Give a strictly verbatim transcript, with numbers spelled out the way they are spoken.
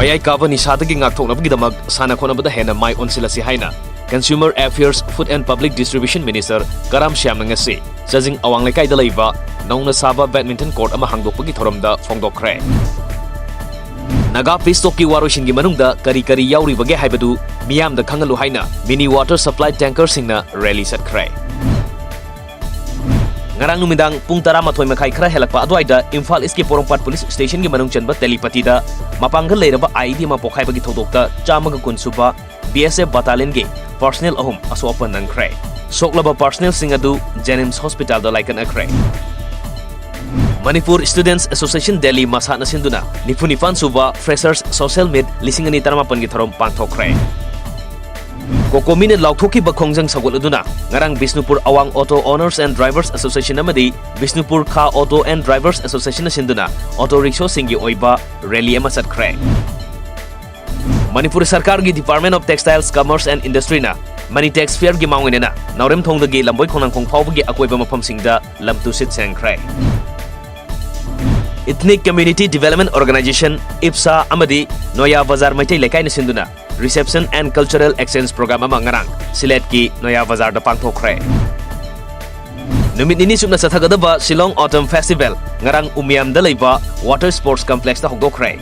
ꯃꯌꯥꯏ ꯀꯥꯕ ꯅꯤꯁꯥꯗꯒꯤ ꯉꯥꯛꯊꯣꯛꯅꯕꯒꯤꯗꯃꯛ ꯁꯥꯟꯅ ꯈꯣꯠꯅꯕꯗ ꯍꯦꯟꯅ ꯃꯥꯏ ꯑꯣꯟꯁꯤꯜꯂꯁꯤ ꯍꯥꯏꯅ Consumer Affairs, Food and Public Distribution Minister ꯀꯔꯥꯝ ꯁ꯭ꯌꯥꯝꯅ ꯉꯁꯤ ꯆꯥꯖꯤꯡ ꯑꯋꯥꯡ ꯂꯩꯀꯥꯏꯗ ꯂꯩꯕ ꯅꯧꯅ ꯁꯥꯕ badminton court ꯑꯃ ꯍꯥꯡꯗꯣꯛꯄꯒꯤ ꯊꯧꯔꯝꯗ ꯐꯣꯡꯗꯣꯛꯈ꯭ꯔꯦ꯫ ꯅꯥꯒꯥ peace talkꯀꯤ ꯋꯥꯔꯣꯏꯁꯤꯟꯒꯤ ꯃꯅꯨꯡꯗ ꯀꯔꯤ ꯀꯔꯤ ꯌꯥꯎꯔꯤꯕꯒꯦ ꯍꯥꯏꯕꯗꯨ ꯃꯤꯌꯥꯝꯗ ꯈꯪꯍꯜꯂꯨ ꯍꯥꯏꯅ mini water supply tankerꯁꯤꯡꯅ rally ꯆꯠꯈ꯭ꯔꯦ꯫ ꯉꯔꯥꯡ ꯅꯨꯃꯤꯗꯥꯡ ꯄꯨꯡ ꯇꯔꯥꯃꯥꯊꯣꯏ ꯃꯈꯥꯏ ꯈꯔ ꯍꯦꯜꯂꯛꯄ ꯑꯗꯨꯋꯥꯏꯗ ꯏꯝꯐꯥꯜ ꯏꯁꯀꯤ ꯄꯣꯔꯣꯝꯄꯥꯠ ꯄꯨꯂꯤꯁ ꯁ꯭ꯇꯦꯁꯟꯒꯤ ꯃꯅꯨꯡ ꯆꯟꯕ ꯇꯦꯂꯤꯄꯇꯤꯗ ꯃꯄꯥꯡꯒꯜ ꯂꯩꯔꯕ IED ꯑꯃ ꯄꯣꯈꯥꯏꯕꯒꯤ ꯊꯧꯗꯣꯛꯇ ꯆꯥꯝꯃꯒ ꯀꯨꯟ ꯁꯨꯕ BSF battalionꯒꯤ personnel ꯑꯍꯨꯝ ꯑꯁꯣꯛ ꯑꯄꯟ ꯅꯪꯈ꯭ꯔꯦ꯫ ꯁꯣꯛꯂꯕ personnelꯁꯤꯡ ꯑꯗꯨ JNIMS hospitalꯗ ꯂꯥꯏꯀꯠꯅꯈ꯭ꯔꯦ꯫ Manipur Students Association Delhi, ꯃꯁꯥꯠꯅ ꯁꯤꯟꯗꯨꯅ ꯅꯤꯐꯨ ꯅꯤꯄꯥꯟ ꯁꯨꯕ Freshers Social Meet ꯂꯤꯁꯤꯡ ꯑꯅꯤ ꯇꯔꯥꯃꯥꯄꯟꯒꯤ ꯊꯧꯔꯝ ꯄꯥꯡꯊꯣꯛꯈ꯭ꯔꯦ꯫ ꯀꯣꯀꯣꯃꯤꯅ ꯂꯥꯎꯊꯣꯛꯈꯤꯕ ꯈꯣꯡꯖꯪ ꯁꯧꯒꯠꯂꯗꯨꯅ ꯉꯔꯥꯡ ꯕꯤꯁꯅꯨꯄꯨꯔ ꯑꯋꯥꯡ Auto Owners and Drivers Association ꯑꯃꯗꯤ ꯕꯤꯁꯅꯨꯄꯨꯔ ꯈꯥ Auto and Drivers Associationꯅ ꯁꯤꯟꯗꯨꯅ ꯑꯣꯇꯣ ꯔꯤꯛꯁꯣꯁꯤꯡꯒꯤ ꯑꯣꯏꯕ rally ꯑꯃ ꯆꯠꯈ꯭ꯔꯦ꯫ ꯃꯅꯤꯄꯨꯔ ꯁꯔꯀꯥꯔꯒꯤ Department of Textiles, Commerce and Industryꯅ Manitex Fairꯒꯤ ꯃꯥꯡꯑꯣꯏꯅꯅ ꯅꯥꯎꯔꯦꯝꯊꯣꯡꯗꯒꯤ ꯂꯝꯕꯣꯏ ꯈꯣꯡꯅꯥꯡꯈꯣꯡ ꯐꯥꯎꯕꯒꯤ ꯑꯀꯣꯏꯕ ꯃꯐꯝꯁꯤꯡꯗ ꯂꯝ ꯇꯨꯁꯤꯠ ꯁꯦꯡꯈ꯭ꯔꯦ꯫ Ethnic Community Development Organization, IPSA, ꯑꯃꯗꯤ ꯅꯣꯌꯥ ꯕꯖꯥꯔ ꯃꯩꯇꯩ ꯂꯩꯀꯥꯏꯅ ꯁꯤꯟꯗꯨꯅ Reception and Cultural Exchange Program ꯑꯃ ꯉꯔꯥꯡ ꯁꯤꯂꯦꯠꯀꯤ ꯅꯣꯌꯥ ꯕꯖꯥꯔꯗ ꯄꯥꯡꯊꯣꯛꯈ꯭ꯔꯦ꯫ ꯅꯨꯃꯤꯠ ꯅꯤꯅꯤ ꯆꯨꯞꯅ ꯆꯠꯊꯒꯗꯕ Shillong Autumn Festival ꯉꯔꯥꯡ ꯎꯃꯤꯌꯝꯗ ꯂꯩꯕ Water Sports Complexꯇ ꯍꯧꯗꯣꯛꯈ꯭ꯔꯦ꯫